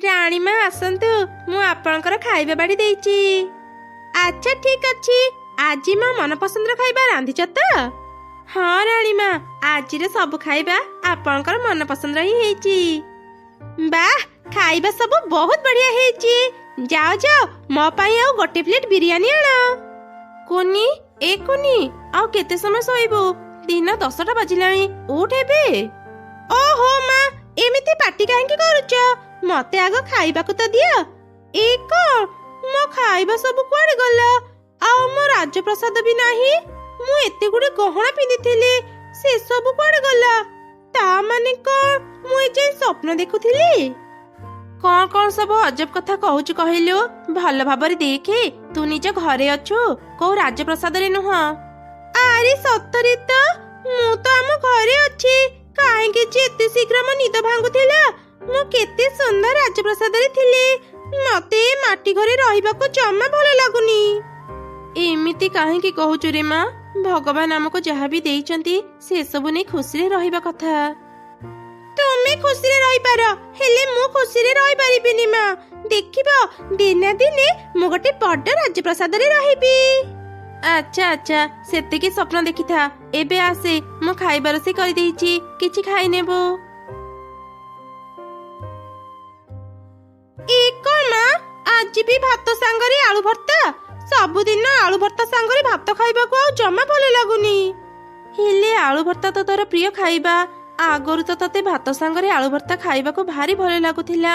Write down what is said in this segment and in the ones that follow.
ରାଣୀମା ଆସନ୍ତୁ, ମୁଁ ଆପଣଙ୍କର ଖାଇବା ବାଢ଼ି ଦେଇଛି। ଆଚ୍ଛା ଠିକ ଅଛି, ଆଜି ମୋ ମନପସନ୍ଦର ଖାଇବା ରାନ୍ଧିଛ ତ? ହଁ ରାଣୀମା, ଆଜିର ସବୁ ଖାଇବା ଆପଣଙ୍କର ମନପସନ୍ଦର ହିଁ ହେଇଛି। ବାଃ, ଖାଇବା ସବୁ ବହୁତ ବଢିଆ ହେଇଛି। ଯାଅ ଯାଅ, ମୋ ପାଇଁ ଆଉ ଗୋଟେ ପ୍ଲେଟ ବିରିୟାନୀ ଆଣ। କୁନି, ଏ କୁନି, ଆଉ କେତେ ସମୟ ଶୋଇବୁ? ଦିନ 10ଟା ବାଜିଲାଣି, ଉଠ ଏବେ। ଓହୋ ମା, ଏମିତି ପାଟି କାହିଁକି କରୁଛ? ମତେ ଆଗ ଖାଇବାକୁ ତ ଦିଅ। ଏ କଣ, ମୋ ଖାଇବା ସବୁ କୁଆଡେ ଗଲା? ଆଉ ମୋ ରାଜପ୍ରସାଦ ବି ନାହିଁ। ମୁଁ ଏତେ ଗୁଡେ ଗହଣା ପିନ୍ଧିଥିଲି, ସେ ସବୁ କୁଆଡେ ଗଲା? ତା ମାନେ କଣ ମୁଁ ଏଯାଏଁ ସ୍ୱପ୍ନ ଦେଖୁଥିଲି? କଣ କଣ ସବୁ ଅଜବ କଥା କହୁଛୁ କହିଲୁ? ଭଲ ଭାବରେ ଦେଖେ, ତୁ ନିଜ ଘରେ ଅଛୁ, କୋଉ ରାଜପ୍ରସାଦରେ ନୁହଁ। ଆରେ ସତରେ ତ, ମୁଁ ତ ଆମ ଘରେ ଅଛି। କାହିଁକି ଯେ ଏତେ ଶୀଘ୍ର ମୋ ନିଦ ଭାଙ୍ଗୁଥିଲା? ମୁଁ କେତେ ସୁନ୍ଦର ରାଜପ୍ରସାଦରେ ଥିଲି। ମତେ ଏ ମାଟି ଘରେ ରହିବାକୁ ଜମା ଭଲ ଲାଗୁନି। ଏମିତି କାହିଁକି କହୁଛୁ ରେ ମା? ଭଗବାନ ଆମକୁ ଯାହା ବି ଦେଇଛନ୍ତି ସେସବୁ ନେଇ ଖୁସିରେ ରହିବା କଥା। ତୁମେ ଖୁସିରେ ରହିପାର, ହେଲେ ମୁଁ ଖୁସିରେ ରହିପାରିବିନି ମା। ଦେଖିବ, ଦିନେ ଦିନେ ମୁଁ ଗୋଟେ ବଡ ରାଜପ୍ରସାଦରେ ରହିବି। ଆଚ୍ଛା ଆଚ୍ଛା, ସେତିକି ସ୍ୱପ୍ନ ଦେଖିଥା। ଏବେ ଆସେ, ମୁଁ ଖାଇବା ରୋଷେଇ କରିଦେଇଛି, କିଛି ଖାଇନେବୁ। ଏ କଣ ମା, ଆଜି ବି ଭାତ ସାଙ୍ଗରେ ଆଳୁ ଭର୍ତ୍ତା? ସବୁଦିନ ଆଳୁ ଭର୍ତ୍ତା ସାଙ୍ଗରେ ଭାତ ଖାଇବାକୁ ଆଉ ଜମା ଭଲ ଲାଗୁନି। ହେଲେ ଆଳୁ ଭର୍ତ୍ତା ତ ତୋର ପ୍ରିୟ ଖାଇବା। ଆଗରୁ ତ ତତେ ଭାତ ସାଙ୍ଗରେ ଆଳୁ ଭର୍ତ୍ତା ଖାଇବାକୁ ଭାରି ଭଲ ଲାଗୁଥିଲା।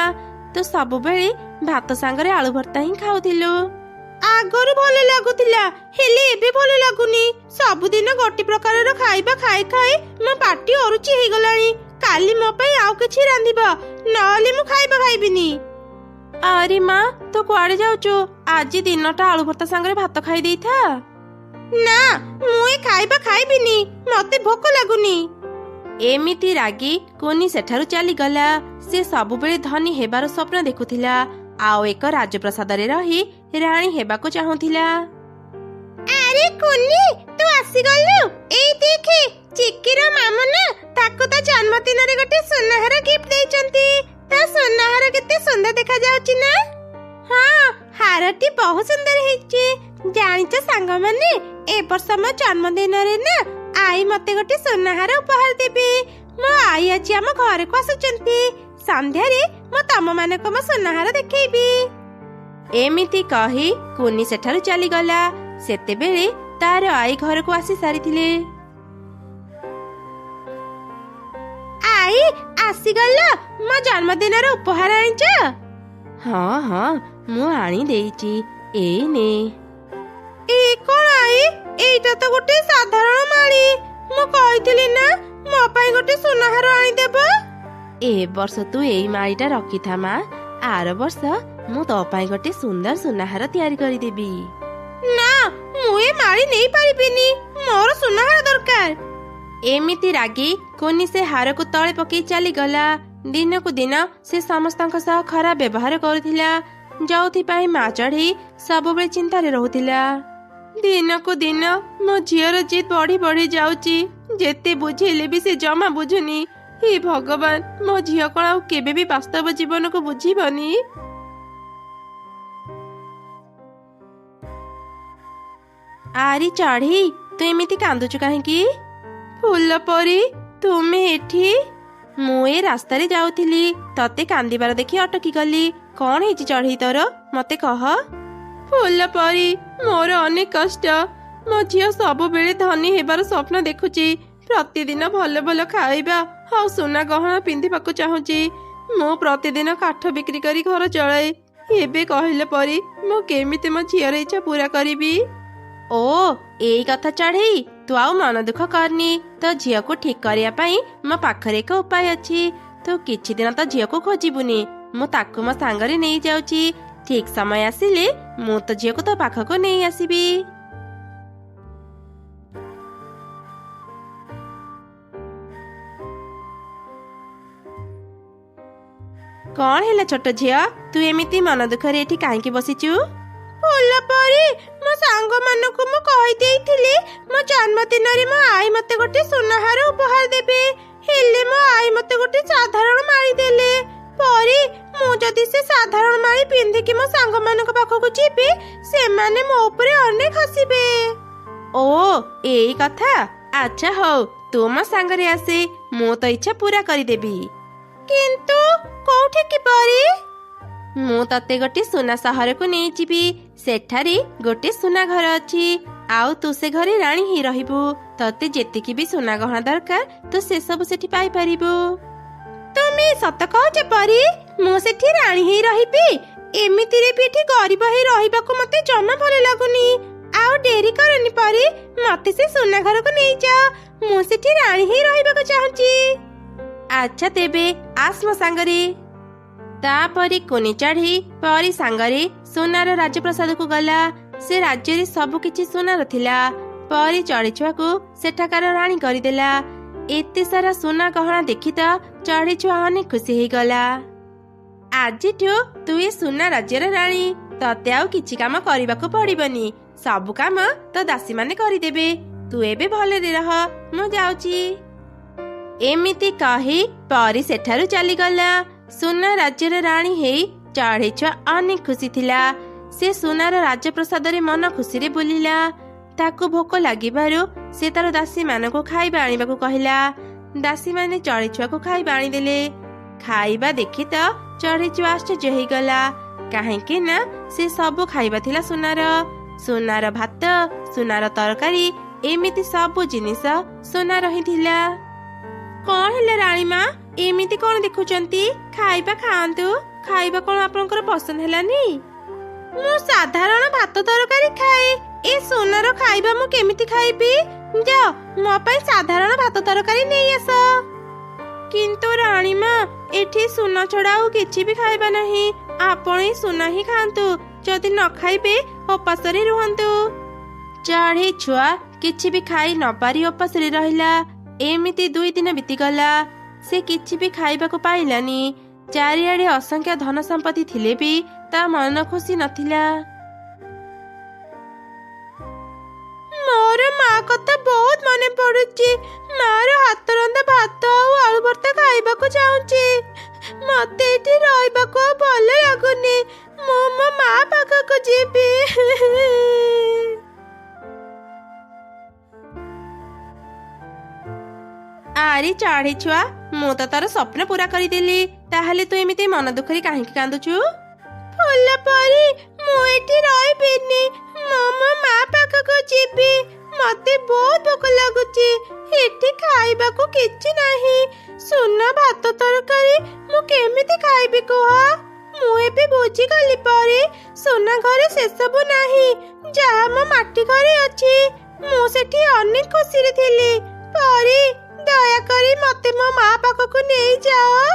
ତୁ ସବୁବେଳେ ଭାତ ସାଙ୍ଗରେ ଆଳୁ ଭର୍ତ୍ତା ହିଁ ଖାଉଥିଲୁ। ଆଗରୁ ଭଲ ଲାଗୁଥିଲା, ହେଲେ ଏବେ ଭଲ ଲାଗୁନି। ସବୁଦିନ ଗୋଟେ ପ୍ରକାରର ଖାଇବା ଖାଇ ଖାଇ ମୋ ପାଟି ଅରୁଚି ହେଇଗଲାଣି। କାଲି ମୋ ପାଇଁ ଆଉ କିଛି ରାନ୍ଧିବ, ନହେଲେ ମୁଁ ଖାଇବା ଖାଇବିନି। ଆରେ ମା, ତୁ କୁଆଡେ ଯାଉଛୁ? ଆଜି ଦିନଟା ଆଳୁ ଭର୍ତ୍ତା ସାଙ୍ଗରେ ଭାତ ଖାଇ ଦେଇଥା। ନା, ମୁଁ ଏ ଖାଇବା ଖାଇବିନି, ମତେ ଭୋକ ଲାଗୁନି। ଏମିତି ରାଗି କୁନି ସେଠାରୁ ଚାଲିଗଲା। ସେ ସବୁବେଳେ ଧନୀ ହେବାର ସ୍ୱପ୍ନ ଦେଖୁଥିଲା ଆଉ ଏକ ରାଜପ୍ରସାଦରେ ରହି ରାଣୀ ହେବାକୁ ଚାହୁଁଥିଲା। ଆରେ କୁନି, ତୁ ଆସିଗଲୁ? ଏଇ ଦେଖେ, ଚିକିର ମାମୁ ନା ତାକୁ ତା ଜନ୍ମଦିନରେ ଗୋଟେ ସୁନାହାର ଗିଫ୍ଟ ଦେଇଛନ୍ତି। ତା ସୁନାହାର କେତେ ସୁନ୍ଦର ଦେଖାଯାଉଛି ନା? ହଁ, ହାରଟି ବହୁତ ସୁନ୍ଦର ହେଇଛି। ଜାଣିଛ ସାଙ୍ଗମାନେ, ଏ ବର୍ଷ ମୋ ଜନ୍ମଦିନରେ ନା ଆଈ ମତେ ଗୋଟେ ସୁନାହାର ଉପହାର ଦେବେ। ମୋ ଆଈ ଆଜି ଆମ ଘରକୁ ଆସୁଛନ୍ତି। ସନ୍ଧ୍ୟାରେ ମୁଁ ତମମାନଙ୍କୁ ମୋ ସୁନାହାର ଦେଖେଇବି। ଏମିତି କହି କୁନି ସେଠାରୁ ଚାଲିଗଲା। ସେତେବେଳେ ତାର ଆଈ ଘରକୁ ଆସି ସାରିଥିଲେ। ଆଈ ଆସିଗଲ? ମୋ ଜନ୍ମଦିନର ଉପହାର ଆଣିଛ? ହଁ ହଁ, ମୁଁ ଆଣି ଦେଇଛି, ଏଇ ନେ। ଏ କଣ ଆଈ, ଏଇଟା ତ ଗୋଟେ ସାଧାରଣ ମାଳି। ମୁଁ କହିଥିଲି ନା ମୋ ପାଇଁ ଗୋଟେ ସୁନାହାର ଆଣିଦେବ। ଏ ବର୍ଷ ତୁ ଏଇ ମାଳିଟା ରଖିଥା ମା, ଆର ବର୍ଷ ମୁଁ ତୋ ପାଇଁ ଗୋଟେ ସୁନ୍ଦର ସୁନାହାର ତିଆରି କରିଦେବି। ନା, ମୁଁ ଏ ମାଳି ନେଇପାରିବିନି, ମୋର ସୁନାହାର ଦରକାର। ଏମିତି ରାଗି କୁନି ସେ ହାରକୁ ତଳେ ପକେଇ ଚାଲିଗଲା। ଦିନକୁ ଦିନ ସେ ସମସ୍ତଙ୍କ ସହ ଖରାପ ବ୍ୟବହାର କରୁଥିଲା, ଯୋଉଥିପାଇଁ ମା ଚଢ଼େଇ ସବୁବେଳେ ଚିନ୍ତାରେ ରହୁଥିଲା। ଦିନକୁ ଦିନ ମୋ ଝିଅର ଜିଦ୍ ବଢି ବଢି ଯାଉଛି। ଯେତେ ବୁଝେଇଲେ ବି ସେ ଜମା ବୁଝୁନି। ହେ ଭଗବାନ, ମୋ ଝିଅ କଣ ଆଉ କେବେ ବି ବାସ୍ତବ ଜୀବନକୁ ବୁଝିବନି? ଆରେ ଚଢ଼େଇ, ତୁ ଏମିତି କାନ୍ଦୁଛୁ କାହିଁକି? ଫୁଲ ପରି, ତୁମେ ଏଠି? ମୁଁ ଏ ରାସ୍ତାରେ ଯାଉଥିଲି, ତତେ କାନ୍ଦିବାର ଦେଖି ଅଟକି ଗଲି। କଣ ହେଇଛି ଚଢ଼େଇ ତୋର, ମତେ କହ। ଫୁଲ ପରି, ମୋର ଅନେକ କଷ୍ଟ। ମୋ ଝିଅ ସବୁବେଳେ ଧନୀ ହେବାର ସ୍ୱପ୍ନ ଦେଖୁଛି। ପ୍ରତିଦିନ ଭଲ ଭଲ ଖାଇବା ଆଉ ସୁନା ଗହଣା ପିନ୍ଧିବାକୁ ଚାହୁଁଛି। ମୁଁ ପ୍ରତିଦିନ କାଠ ବିକ୍ରି କରି ଘର ଚଳାଏ। ଏବେ କହିଲେ ପରି, ମୁଁ କେମିତି ମୋ ଝିଅର ଇଚ୍ଛା ପୂରା କରିବି? ଓ, ଏଇ କଥା ଚଢ଼େଇ, ତୁ ଆଉ ମନ ଦୁଃଖ କରନି। ତୋ ଝିଅକୁ ଠିକ କରିବା ପାଇଁ ମୋ ପାଖରେ ଏକ ଉପାୟ ଅଛି। ତୁ କିଛି ଦିନ ତୋ ଝିଅକୁ ଖୋଜିବୁନି, ମୁଁ ତାକୁ ମୋ ସାଙ୍ଗରେ ନେଇଯାଉଛି। ଠିକ ସମୟ ଆସିଲେ ମୁଁ ତୋ ଝିଅକୁ ତୋ ପାଖକୁ ନେଇ ଆସିବି। କଣ ହେଲା ଛୋଟ ଝିଅ, ତୁ ଏମିତି ମନ ଦୁଃଖରେ ଏଠି କାହିଁକି ବସିଛୁ? ଫୁଲ ପରି, ମୋ ସାଙ୍ଗମାନଙ୍କୁ ମୁଁ କହିଦେଇଥିଲି ମୋ ଜନ୍ମଦିନରେ ମୋ ଆଈ ମତେ ଗୋଟେ ସୁନାହାର ଉପହାର ଦେବେ। ହେଲେ ମୋ ଆଈ ମତେ ଗୋଟେ ସାଧାରଣ ମାଳି ଦେଲେ। ପରି, ମୁଁ ଯଦି ସେ ସାଧାରଣ ମାଳି ପିନ୍ଧିକି ମୋ ସାଙ୍ଗମାନଙ୍କ ପାଖକୁ ଯିବି, ସେମାନେ ମୋ ଉପରେ ଅନେକ ହସିବେ। ଓ, ଏଇ କଥା? ଆଚ୍ଛା ହଉ, ତୁ ମୋ ସାଙ୍ଗରେ ଆସେ, ମୁଁ ତ ଇଚ୍ଛା ପୁରା କରିଦେବି। କିନ୍ତୁ କୋଉଠି କି ପରି? ମୁଁ ତତେ ଗୋଟେ ସୁନା ସହରକୁ ନେଇଯିବି। ସେଠାରେ ଗୋଟେ ସୁନା ଘର ଅଛି, ଆଉ ତୁ ସେ ଘରେ ରାଣୀ ହେଇ ରହିବୁ। ତତେ ଯେତିକି ବି ସୁନା ଗହଣା ଦରକାର, ତୁ ସେସବୁ ସେଠି ପାଇପାରିବୁ। ତୁମେ ସତ କହୁଛ ପରି? ମୁଁ ସେଠି ରାଣୀ ହେଇ ରହିବି? ଏମିତିରେ ବି ଏଠି ଗରିବ ହେଇ ରହିବାକୁ ମତେ ଜମା ଭଲ ଲାଗୁନି। ଆଉ ଡେରି କରନି ପରି, ମତେ ସେ ସୁନା ଘରକୁ ନେଇଯାଅ। ମୁଁ ସେଠି ରାଣୀ ହେଇ ରହିବାକୁ ଚାହୁଁଛି। ଆଚ୍ଛା, ତେବେ ଆସ ମୋ ସାଙ୍ଗରେ। ତାପରେ କୁନି ଚଢ଼େଇ ପରି ସାଙ୍ଗରେ ସୁନାର ରାଜପ୍ରସାଦକୁ ଗଲା। ସେ ରାଜ୍ୟରେ ସବୁ କିଛି ସୁନାର ଥିଲା। ପରି ଚଢ଼େଇ ଛୁଆକୁ ସେଠାକାର ରାଣୀ କରିଦେଲା। ଏତେ ସାରା ସୁନା ଗହଣା ଦେଖି ତ ଚଢ଼େଇ ଛୁଆ ଅନେକ ଖୁସି ହେଇଗଲା। ଆଜିଠୁ ତୁ ଏ ସୁନା ରାଜ୍ୟର ରାଣୀ। ତତେ ଆଉ କିଛି କାମ କରିବାକୁ ପଡିବନି, ସବୁ କାମ ତୋ ଦାସୀମାନେ କରିଦେବେ। ତୁ ଏବେ ଭଲରେ ରହ, ମୁଁ ଯାଉଛି। ଏମିତି କହି ପରି ସେଠାରୁ ଚାଲିଗଲା। ସୁନା ରାଜ୍ୟର ରାଣୀ ହେଇ ଚଢ଼େଇ ଛୁଆ ଅନେକ ଖୁସି ଥିଲା। ସେ ସୁନାର ରାଜପ୍ରସାଦରେ ମନ ଖୁସିରେ ବୁଲିଲା। ତାକୁ ଭୋକ ଲାଗିବାରୁ ସେ ତାର ଦାସୀମାନଙ୍କୁ ଖାଇବା ଆଣିବାକୁ କହିଲା। ଦାସୀମାନେ ଚଢ଼େଇ ଛୁଆକୁ ଖାଇବା ଆଣିଦେଲେ। ଖାଇବା ଦେଖି ତ ଚଢ଼େଇ ଛୁଆ ଆଶ୍ଚର୍ଯ୍ୟ ହେଇଗଲା, କାହିଁକି ନା ସେ ସବୁ ଖାଇବା ଥିଲା ସୁନାର। ସୁନାର ଭାତ, ସୁନାର ତରକାରୀ, ଏମିତି ସବୁ ଜିନିଷ ସୁନାର ହିଁ ଥିଲା। କଣ ହେଲା ରାଣୀମା, ଏମିତି କଣ ଦେଖୁଛନ୍ତି? ଖାଇବା ଖାଆନ୍ତୁ। ଖାଇବା କଣ ଆପଣଙ୍କର ପସନ୍ଦ ହେଲାନି? ମୁଁ ସାଧାରଣ ଭାତ ତରକାରୀ ଖାଏ, ଏ ସୁନାର ଖାଇବା ମୁଁ କେମିତି ଖାଇବି? ଯାଅ, ମୋ ପାଇଁ ସାଧାରଣ ଭାତ ତରକାରୀ ନେଇ ଆସ। କିନ୍ତୁ ରାଣୀମା, ଏଠି ସୁନା ଛଡା ଆଉ କିଛି ବି ଖାଇବା ନାହିଁ। ଆପଣ ଏଇ ସୁନା ହିଁ ଖାଆନ୍ତୁ, ଯଦି ନ ଖାଇବେ ଉପାସରେ ରୁହନ୍ତୁ। ଚଢ଼େଇ ଛୁଆ କିଛି ବି ଖାଇ ନପାରି ଉପାସରେ ରହିଲା। ଏମିତି 2 ଦିନ ବିତିଗଲା, ସେ କିଛି ବି ଖାଇବାକୁ ପାଇଲାନି। ଚାରିଆଡେ ଅସଂଖ୍ୟ ଧନ ସମ୍ପତ୍ତି ଥିଲେ ବି ତା ମନ ଖୁସି ନଥିଲା। ମୋର ମା କଥା ବହୁତ ମନେ ପଡୁଛି। ମାର ହାତ ରନ୍ଧା ଭାତ ଆଉ ଆଳୁ ଭର୍ତ୍ତା ଖାଇବାକୁ ଚାହୁଁଛି। ମତେ ଏଠି ରହିବାକୁ ଆଉ ଭଲ ଲାଗୁନି। ମୁଁ ମୋ ମା ପାଖକୁ ଯିବି। ଆରେ ଚଢ଼େଇ ଛୁଆ, ମୁଁ ତ ତାର ସ୍ୱପ୍ନ ପୁରା କରିଦେଲି, ତାହେଲେ ତୁ ଏମିତି ମନ ଦୁଃଖରେ କାହିଁକି କାନ୍ଦୁଛୁ? ଫୁଲ ପରି, ମୁଁ ଏଠି ରହିବିନି, ମୁଁ ମୋ ମା ପାଖକୁ ଯିବି। ମତେ ବହୁତ ଭୋକ ଲାଗୁଛି, ଏଠି ଖାଇବାକୁ କିଛି ନାହିଁ। ସୁନା ଭାତ ତରକାରୀ ମୁଁ କେମିତି ଖାଇବି କୁହ? ମୁଁ ଏବେ ବୁଝିଗଲି ପରେ, ସୁନା ଘରେ ସେସବୁ ନାହିଁ ଯାହା ମୋ ମାଟି ଘରେ ଅଛି। ମୁଁ ସେଠି ଅନେକ ଖୁସିରେ ଥିଲି। ପରି, ଦୟାକରି ମତେ ମୋ ମା ପାଖକୁ ନେଇଯାଅ।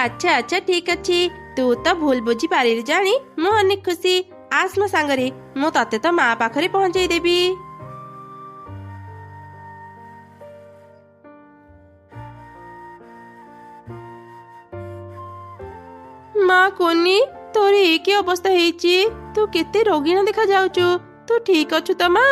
ଆଚ୍ଛା ଆଚ୍ଛା, ଠିକ ଅଛି। ତୁ ତ ଭୁଲ ବୁଝି ପାରିଲି ଜାଣି ମୁଁ ଅନେକ ଖୁସି। ଆସ ମୋ ସାଙ୍ଗରେ, ମୁଁ ତତେ ତ ମା ପାଖରେ ପହଞ୍ଚେଇ ଦେବି। ମା କୁନି, ତୋର ଏ କି ଅବସ୍ଥା ହେଇଛି? ତୁ କେତେ ରୋଗୀଣା ଦେଖା ଯାଉଛୁ। ତୁ ଠିକ ଅଛୁ ତ ମା?